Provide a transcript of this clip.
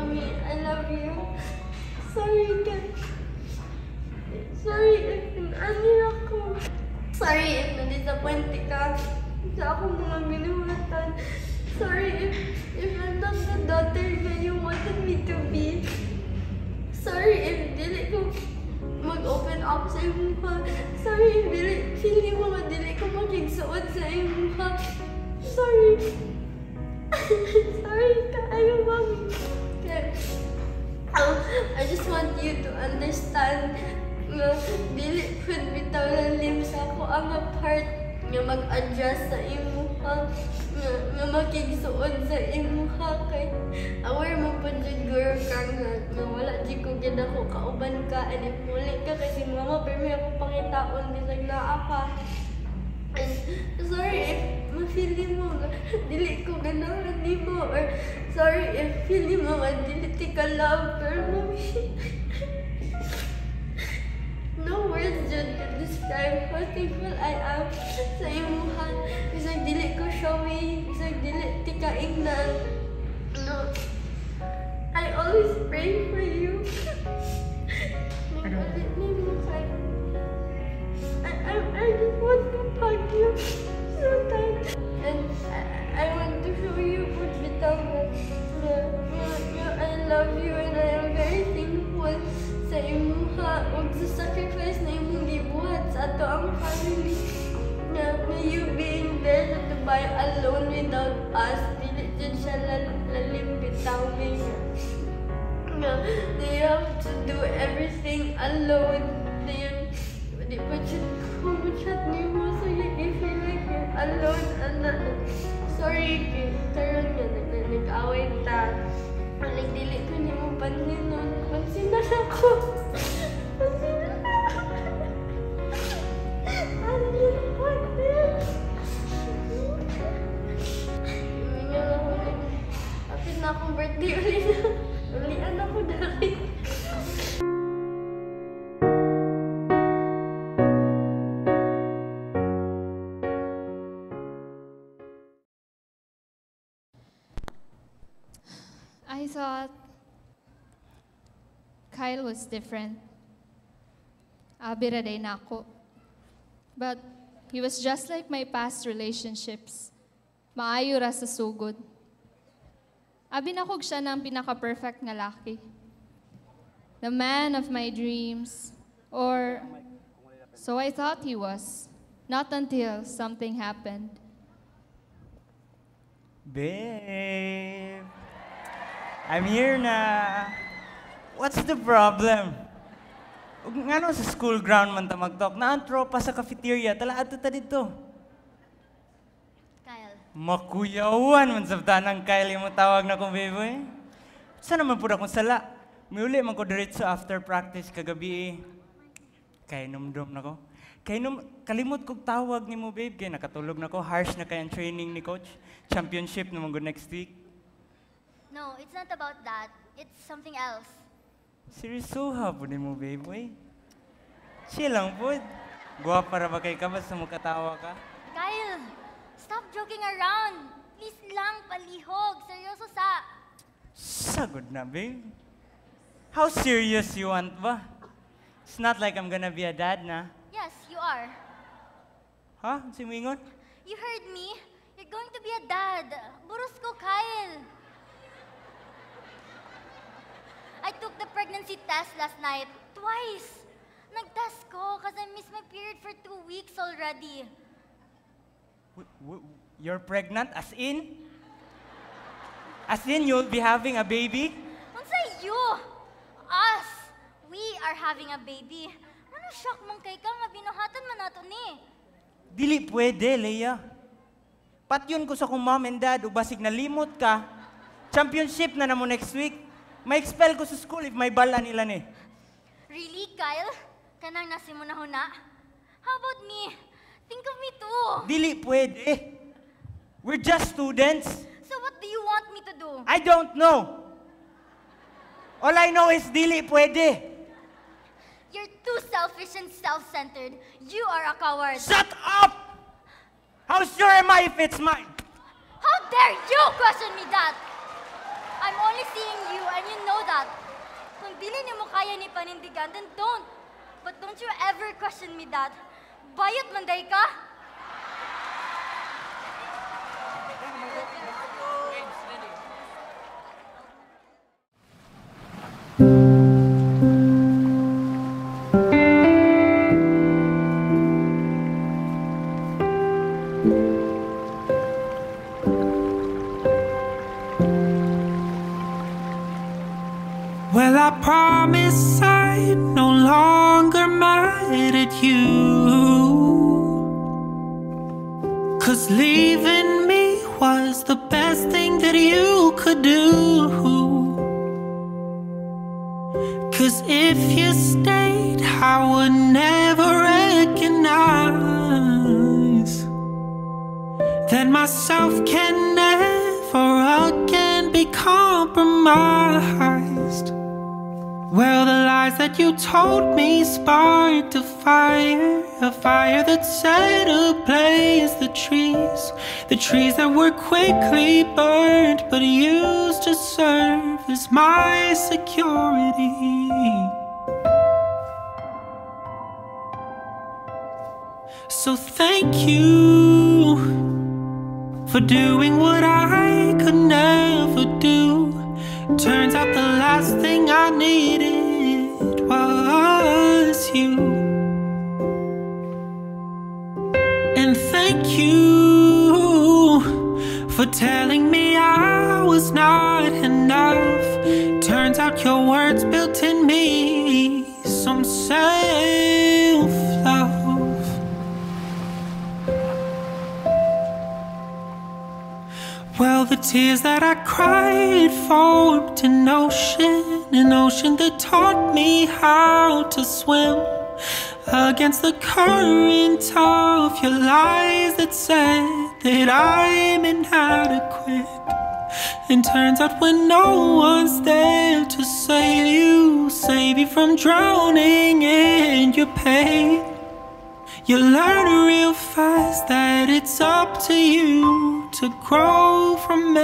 Mommy, I love you. Sorry kay sorry if ani ako. Sorry if na-disappoint ka sa akong mga binuhatan. Sorry if I'm not the daughter na you wanted me to be. Sorry if dili ko mag-open up sa imuha. Sorry if dili, feeling mo nga dili ko makigsuod sa imuha. Sorry. Sorry kaayo, Mommy. Kaya, I just want you to understand nga dili pud bitaw lalim sa ako ang part nga mag-adjust sa imuha nga makigsuod sa imuha kay aware mo pud jud guro ka nga wala jud ko gyud ako kauban ka, and if muli ka kasi mama permi ako pangitaon bisag naa ka. And sorry if ma-feel mo nga dili ko ganahan nimo or sorry if feel mo nga dili ti ka love, pero Mommy, no words jud can describe how thankful I am sa imuha. Bisag dili ko showy, bisag dili ti ka ingnan. No. I always pray for you. Nagalit nimo kay I just want to hug you so tight. And I want to show you pud bitaw nga I love you and I am very thankful sa imuha ug sa sacrifice na imong gibuhat sa ato ang family. Nga you being there sa Dubai alone without us, dili jud siya lalim bitaw nga you have to do everything alone. Dayon, di pa jud ko mo-chat nimo, so you feel like you're alone ana. Sorry kay karon nga nag-away ta. Like dili ko nimo pansinon. Pansin na ako. Pansin na ako. Ang Mingaw ako like, hapit na akong birthday ulit na. Ulian ako dahil. I thought Kyle was different. Abi ra diay nako. But he was just like my past relationships. Maayo ra sa sugod. Abi nakog siya ng pinaka-perfect nga laki. The man of my dreams. Or so I thought he was. Not until something happened. Babe, I'm here na. What's the problem? Ug ngano sa school ground man ta magtalk? Naa ang tropa sa cafeteria, tala adto ta didto. Kyle. Makuyawan man sa tanang Kyle mo tawag na kong babe eh. Sa naman pud akong sala? Miuli man ko diretso after practice kagabi eh. Kay numdum na ko. Kay num kalimot kog tawag nimo, babe, kay nakatulog na ko. Harsh na kay ang training ni coach. Championship naman gud next week. No, it's not about that. It's something else. Seryosoha po nimo, babe, oy. Chill lang po. Guwapa ra ba kay ka basta mukatawa ka? Kyle, stop joking around. Please lang, palihog. Seryoso sa. Sagod na, babe. How serious you want ba? It's not like I'm gonna be a dad na. Yes, you are. Ha? Huh? Simingon? You heard me. You're going to be a dad. Buros ko, Kyle. I took the pregnancy test last night. Twice. Nag-test ko because I missed my period for 2 weeks already. You're pregnant? As in? As in you'll be having a baby? Unsa you? Us. We are having a baby. Ano shock man kay ka nga binuhatan man nato ni? Dili pwede, Leia. Patyon ko sa kong mom and dad, ug basig nalimot ka, championship na namo next week. Ma-expel ko sa school if may bala nila ni. Really, Kyle? Kanang nasi mo na huna? How about me? Think of me too. Dili pwede. We're just students. So what do you want me to do? I don't know. All I know is dili pwede. You're too selfish and self-centered. You are a coward. Shut up! How sure am I if it's mine? How dare you question me that? I'm only seeing you and you know that. Kung dili nimo kaya ni panindigan, then don't. But don't you ever question me that. Bayot man diay ka? Well, I promise I'm no longer mad at you. 'Cause leaving me was the best thing that you could do. 'Cause if you stayed, I would never recognize that myself can never again be compromised. Well, the lies that you told me sparked a fire that set ablaze the trees that were quickly burned but used to serve as my security. So thank you for doing what I could never do. Turns out the last thing I needed was you. And thank you for telling me I was not enough. Turns out your words built in me some self-love. Well, the tears that I cried formed an ocean that taught me how to swim against the current of your lies that said that I'm inadequate. And turns out when no one's there to save you from drowning in your pain, you learn real fast that it's up to you to grow from